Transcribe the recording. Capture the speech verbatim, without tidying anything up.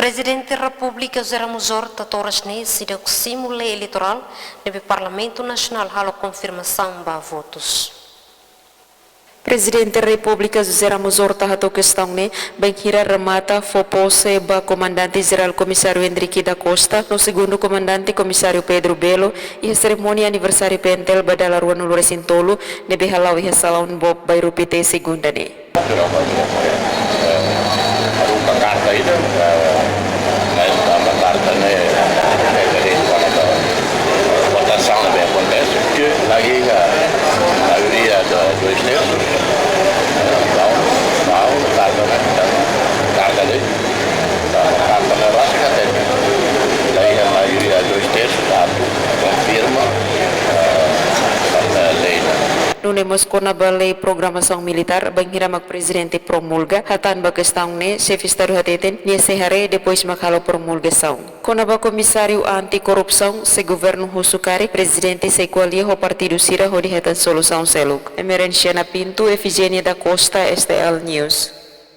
Prezidente Repúblika José Ramos Horta hato'o oras ne'e seidauk simu lei eleitorál ne'ebé Parlamentu Nasionál halo konfirmasaun ba votus. Prezidente Repúblika José Ramos Horta hato'o kestaun ne'e bainhira remata fó pose ba Komandante Jerál Komisáriu Henrique da Costa no Segundu Komandante Komisáriu Pedro Belo iha serimónia aniversáriu PNTL ba dala ruanulu-resin-tolu ne'ebé hala'o iha salaun boot Bairru Pité, Segunda ne'e. Haruka karta ida, eh, mas tanba karta ne'e, eh, jadi, kuandu votasaun ne'e akontese, ke lagi, eh, maioria do, dois terços, eh, entaun, entaun, karta ne'e, entaun, karta ne'e, entaun, karta ne'e rasik hatene. Lagi, eh, maioria dois terços, atu konfirma, eh, eh, lei ne'e. Nune'e mós kona-ba lei programasaun militár, bainhira mak Prezidente promulga, hatán ba kestaun ne'e, Xefe Estadu hateten, nia sei haree depois mak halo promulgasaun. Kona-ba Komisáriu Anti-Korrupsaun, se governu husu karik, Prezidente sei ko'alia ho partidu sira hodi hetan solusaun seluk. Emerenciana Pinto, Efigénia da Costa, STL News.